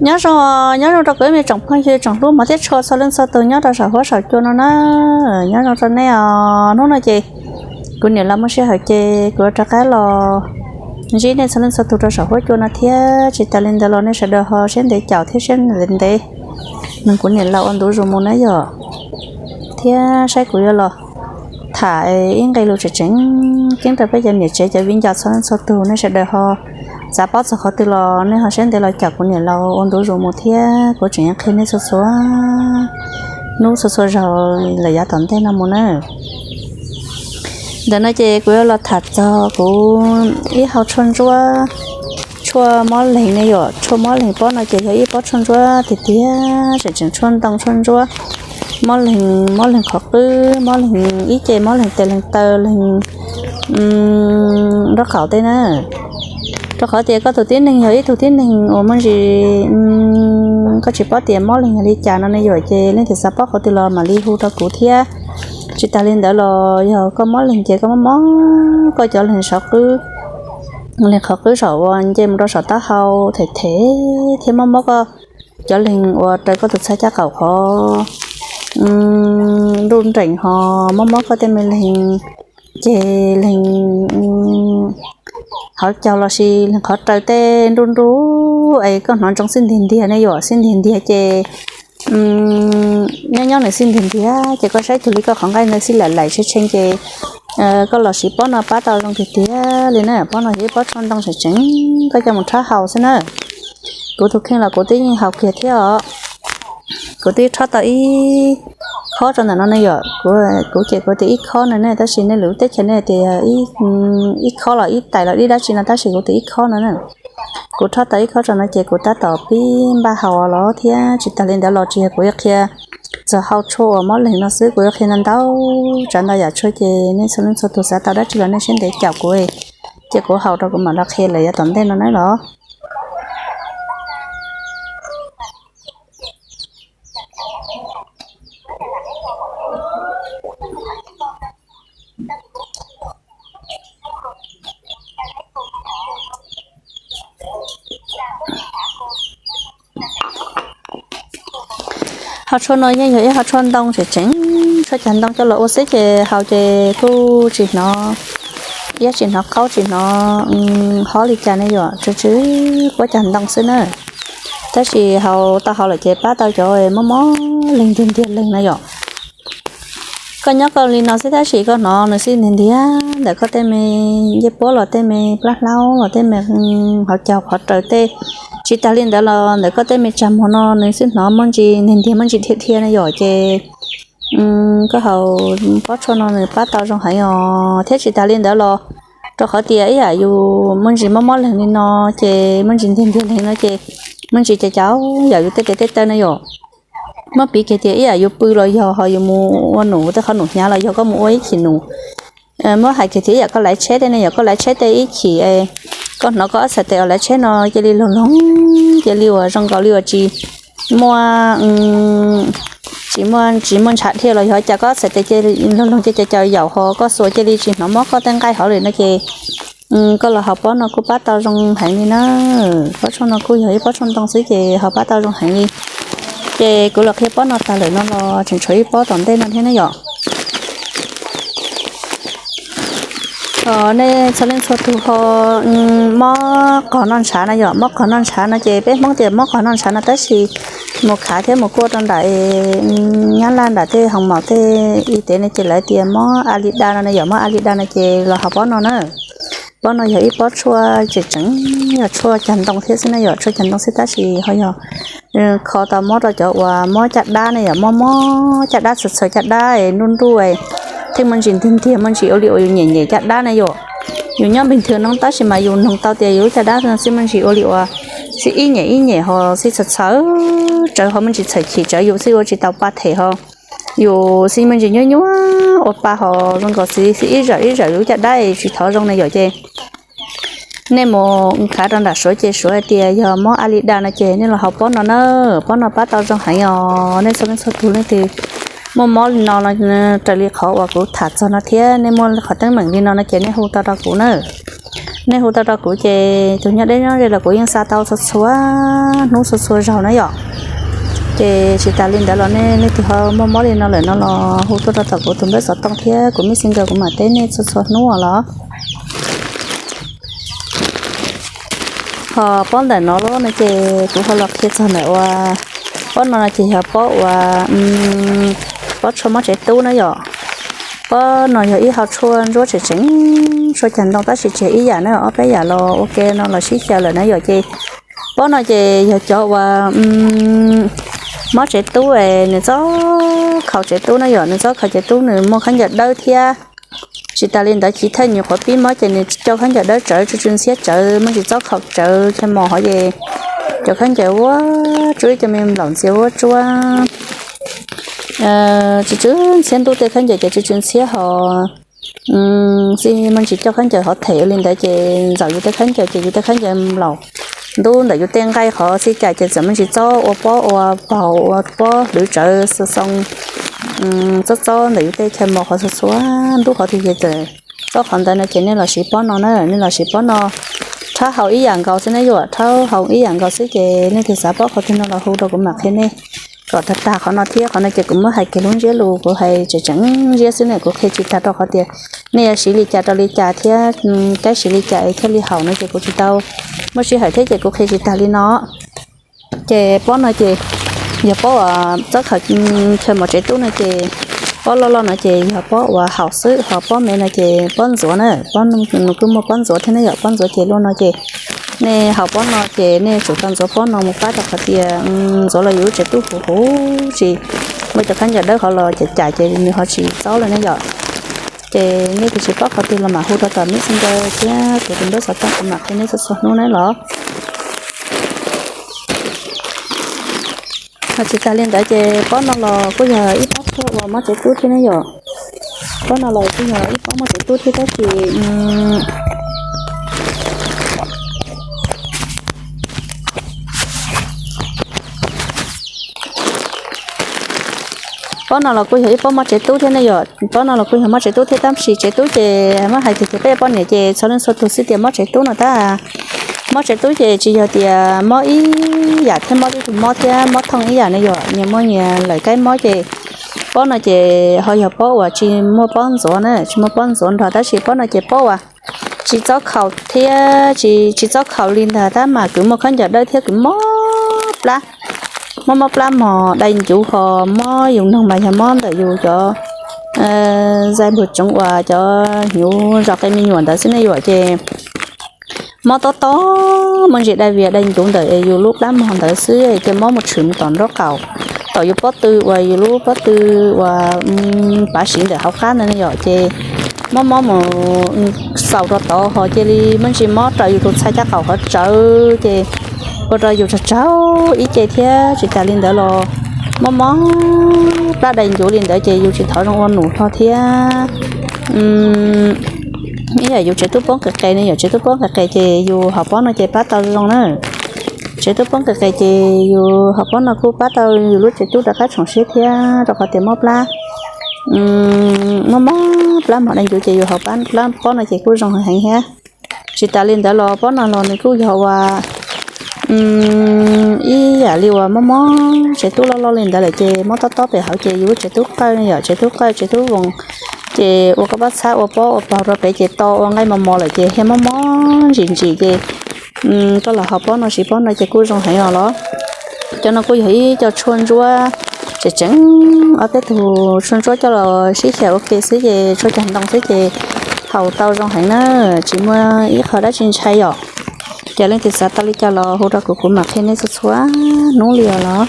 Nyob zoo, nyob zoo rau kuv ib me tsoom phooj ywg tsoom hlub hmov thiab tshua txhua leej txhua tus nyob rau saum huab saum cua no na. Nyob zoo rau nej os. Hnub no ces kuv niam laus muaj sij hawm ces kuv rov qab los ntsib nej txhua leej txhua tus rau saum huab cua no thiab. Tsis tas li ntawd los nej sawv daws ho siab ntev caum thiab siab ntev ntev nrog kuv niam laus ua ntu zus mus na yom, thiab saib kuv yuav los tham ib nqe lus tseem ceeb rau peb cov niam tsev cov viv ncaus txhua leej txhua tus, nej sawv daws ho xav paub txog qhov twg los nej ho siab ntev los caum kuv niam laus ua ntu zus mus thiab kuv tseem yuav qhia nej txhua txhua hnub txhua txhua zaus lawm yav tom ntej no mus na. Ntawm no ces kuv yuav los tham txog kuv ib hau tshuaj ntsuab, tshuaj mob leeg ne yom. Tshuaj mob leeg pob no ces yog ib pob tshuaj ntsuab tiag tiag, tseem tseem tshuaj ntoo tshuaj ntsuab, mob leeg, mob leeg qhov qwb, mob leeg ib ce, mob leeg tes leeg taw, leeg nraub qaum tej na. Rau qhov tias koj tus tib neeg yog ib tug tib neeg uas muaj ntsis, koj tsis paub tias mob leeg yog li cas no ne yom, ces leej twg xav paub qhov twg los mam li hu rau kuv thiab. Tsis tas li ntawd los yog koj mob leeg ces koj mob mob koj cov leeg saum qwb, leeg qhov qwb saum uas nce mus rau saum taub hau them them thiab mob mob koj cov leeg uas raws koj tus txhab caj qaum qhov nruj nreem ho mob mob koj tej me leeg ceg, leeg hauv caug lossis leeg qhov raws tej nruj nruj es koj hnov ntsoov xij ntiag ntiag ne yom, xij ntiag ntiag ces nyob nyob nws xij ntiag ntiag ces koj saib cuag li koj qhov nqaij ntawd xij laim laim tshee tshee ces koj los siv pob no pab tau zoo tiag tiag li na. Pob no yog ib pob tshuaj ntoo tseem ceeb, koj coj mus rhaub haus xwb na. Kuv tus kheej los kuv twb yeej haus kiag thiab os. Kuv twb rhaub tau ib khob rau ntawm no ne yom. Kuv ces kuv tias ib khob no ne, tab sis nej lwm lub teb chaws nej tias ib khob los ib tais los ib dab tsi no, tab sis kuv tias ib khob no na. Kuv rhaub tau ib khob rau no ces kuv tab tom pib npaj haus los thiab. Tsis tas li ntawd los tsis yog kuv yuav qhia txog hau tshuaj uas mob leeg no xwb, kuv yuav qhia ntau ntau tsav ntau yam tshuaj ces nej txhua leej txhua tus xav tau dab tsi los nej siab ntev caum kuv, ces kuv haus rau kuv mam los qhia lawm yav tom ntej no na los. Hau tshuaj no yeej yog ib hau tshuaj ntoo tseem ceeb, tshuaj cag ntoo coj los ua xwb ces haus ces kuj tsis hnov iab tsis hnov qaub tsis hnov hob li cas ne yom, tsw tsw puab cag ntoo xwb na. Tab sis haus tau haus lawm ces pab tau cov mob mob leeg ntiag ntiag leeg na yom. Koj nyob koj li no xwb tab sis koj hnov nws xij ntiag ntiag ntawm koj tej me ncej puab los tej me plab hlaub los tej me hauv caug qhov raws tej. Tsis tas li ntawd los ntawm koj tej me tsag muag no nws xwb hnov muaj ntsis ntiag ntiag muaj ntsis dhia dhia na yom, ces koj haus pob tshuaj no nws pab tau zoo heev os. Thiab tsis tas li ntawd los rau qhov tias ib yam yus muaj ntsis mob mob leeg li no ces muaj ntsis ntiag ntiag leeg no ces muaj ntsis cav cav yam yus tej tes tej taw na yom. Muab piv kiag tias ib yam yus pw los yog ho yus mus ua num tej qhov num hnyav los yog koj mus ua ib chim num, muab hais kiag tias ib yam koj laiv tsheb tej ne yom, koj laiv tsheb tej ib chim koj hnov koj ob txhais tes uas laiv tsheb no cia li loog loog, cia li uas zoo nkaus li uas tsis muaj, tsis muaj, tsis muaj ntshav dhia los yog cas koj ob txhais tes cia li loog loog cia cav cav yaum ho koj xuas cia li tsis hnov mob koj tej nqaij hauv li no ces koj los haus pob no kuj pab tau zoo heev li na. Pob tshuaj no kuj yog ib pob tshuaj ntoo xwb ces haus pab tau zoo heev li. Ces kuv los qhia pob no tas lawm no los tseem tshuav ib pob tom ntej no thiab ne yom. Nej txhua leej txhua tus ho mob qog noj ntshav na yom, mob qog noj ntshav no ces peb Hmoob tias mob qog noj ntshav no tab sis mus khav thiab mus kuaj rau nram Nyab Laj nram tej hoos maum tej i tev no ces lawv tias mob a li da no na yom, mob a li da no ces los haus pob no na. Pob no yog ib pob tshuaj tseem tseem, yog tshuaj cag ntoo thiab xwb na yom, tshuaj cag ntoo xwb tab sis ho yog kho tau mob rau cov uas mob caj dab ne yom, mob mob caj dab txhaws txhaws caj dab es nruj nruj es theej muaj ntsis ntiag ntiag muaj ntsis ua li uas yus nyem nyem caj dab ne yom. Yus nyob npis nthwv no tab sis mas yus noog tau tias yus lub caj dab no xij muaj ntsis ua li uas xij ib nyem ib nyem ho xij txhaws txhaws tsawv ho muaj ntsis txhaws chim tsawv yus xij ua tsis tau pa them ho yus xij muaj ntsis nyuab nyuab ua pa ho zoo nkaus xij xij ib zawm ib zawm lub caj dab es tsis thov zoo ne yom ces nej mus khav rau nram Suav ces Suav hais tias yog mob a li da no ces nej los haus pob no na, pob no pab tau zoo heev os nej txhua leej txhua tus leej twg muaj mob li no raws li qhov uas kuv tham txog no thiab nej muaj qhov teeb meem li no no ces nej hu tau rau kuv na. Nej hu tau rau kuv ces tus nyob deb nyob ze los kuv yeej xa tau txhua txhua hnub txhua txhua zaug na yom. Ces tsis tas li ntawd los nej leej twg ho muaj mob li no lawm no los hu tuaj rau tom kuv tus npawb xov tooj thiab kuv messenger kuv mam teb nej txhua txhua hnub los. Ho pob ntawm no los no ces kuv ho los qhia txog ntawm uas pob no no ces yog pob uas pob tshuaj mob tsev tub na yom. Pob no yog ib hau tshuaj ntsuab tseem tseem, tshuaj cag ntoo tab sis tsis ib yam na, ob peb yam los ua ke no los sib xyaw lawm na yom. Ces pob no ces yog cov uas mob tsev tub es nws txob khaus tsev tub na yom, nws txob khaus tsev tub nws muaj khaub ncaws dawb thiab. Tsis tas li ntawd chiv thawj nyuam qhuav pib mob ces nws coj khaub ncaws dawb tsawv, tsw tsw ntxhiab tsawv, muaj ntsis txob khaus tsawv chaw mos hov ces cov khaub ncaws ua tsuab, ib co me nplaum ntxias ua tsuab, tsw tsw ntxhiab ntub tej khaub ncaws ces tsw tsw ntxhiab ho xij muaj ntsis coj khaub ncaws hov them ua li ntawd ces ntxaum yus tej khaub ncaws ces yus tej khaub ncaws nplaum ntub ntawm yus tej nqaij qhov xij cas ces txawm muaj ntsis txob ua pob ua paug ua pob hlwv tsawv xoo xoo, txob txob ntawm yus tej chaw mos qhov txhua txhua ntub qhov twg ces txawm txob qhov ntawd no ces nej los siv pob no na, nej los siv pob no rhaub haus ib yam nkaus xwb na yom, rhaub haus ib yam nkaus xwb ces nej twg xav paub qhov twg no los hu rau kuv mam qhia nej kom tag tag qhov no thiab. Qhov no ces kuv muab hais kiag lub ntsiab lus, kuv hais tseem tseem ntsiab xwb ne, kuv qhia tsis tag rau qhov tias nej yuav siv li cas rau li cas thiab kaib siv li cas es thiaj li haum no ces kuv tsis tau muaj sij hawm thiab ces kuv qhia tsis tag li no. Ces pob no ces yog pob uas txob khaws chaw mos tsev tub no ces pob loj loj no ces yog pob uas haum xwb, ho pob me no ces pob ntxuav na, pob nws kuj muaj pob ntxuav thiab ne yom. Pob ntxuav ces luaj no ces nej haus pob no ces nej tsum tau ntxuav pob no mus pab rau qhov tias ntxuav los yus lub tsev tub huv huv tsis muaj cov khaub ncaws dawb qhov los cam cam ces nws ho tsis txob lawm ne yom. Ces nej twg tsis paub qhov twg los mam hu rau tom messenger thiab kuv tus npawb xov tooj kuv mam qhia nej txhua txhua hnub na los. Ho tsis tas li ntawd ces pob no los kuj yog ib pob tshuaj uas mob tsev tub thiab ne yom. Pob no los kuj yog ib pob mob tsev tub thiab tab sis pob no los kuj yog ib pob mob tsev tub thiab ne yom. Pob no los kuj yog mob tsev tub thiab tab sis tsev tub ces muab hais tiag tiag peb poj niam ces txhua leej txhua tus xwb tias mob tsev tub no tab. Mob tsev tub ces tsis yog tias mob ib yam thiab mob tib tug mob thiab mob thooj ib yam ne yom, nyias muaj nyias lawm kaib mob ces pob no ces ho yog pob uas tsis muaj pob ntxuav na, tsis muaj pob ntxuav nrog tab sis pob no ces pob uas tsis txob khaus thiab tsis txob khaus li ntag tab mas kwv muaj khaub ncaws dawb thiab kwv mob plab, mob mob plab mos dai ncuv ho mob yus noog mas yog mob ntawm yus cov zais npug tsoov uas cov hnyuv zos qe me nyuam ntawd xwb ne yom. Ces mob tob tob muaj ntsis dai vias dai ncuv ntawm yus lub plab mog ntawd xwb ces mob mus tshwm mus tom nraub qaum, tom yus pob tw uas yus lub pob tw uas pav siv ntawm hauv qab ntawd ne yom. Ces mob mob mus xaus rau tod ho cia li muaj ntsis mob raws yus tus txhais caj qaum qhov tsawv ces ua rau yus tsag tsag ib ce thiab. Tsis tas li ntawd los mob mob plab dai ncuv li ntawd ces yus tsis thov zoo ua num hlo thiab. Ib yam yus tsev tub poob qis qes ne yom, tsev tub poob qis qes ces yus haus pob no ces pab tau zoo na. Tsev tub poob qis qes ces yus haus pob no kuj pab tau yus lub tsev tub rov qab tshoov siab thiab rau qhov tias mob plab, mob mob plab mog dai ncuv ces yus haus pob no ces kuj zoo heev thiab. Tsis tas li ntawd los pob no los nws kuj yog uas ib yam li uas mob mob tsev tub loj loj li ntawd lawm ces mob tob tob pem hauv ces yus lub tsev tub qawj ne yom, tsev tub qawj tsev tub voos ces ua koj pob txhab ua pob ua paug rau pem ces to ua nqaij mos mos lawm ces thiaj mob mob ntsim ntsim ces koj los haus pob no siv pob no ces kuj zoo heev os los. Cov no kuj yog ib co tshuaj ntsuab tseem tseem, ob peb tug tshuaj ntsuab coj los sib xyaw ua ke xwb ces tshuaj cag ntoo xwb ces haus tau zoo heev na, tsis muaj ib qho dab tsi ntshai yom. Ces leej twg xav tau li cas los hu rau kuv, kuv mam qhia nej txhua txhua hnub li os los.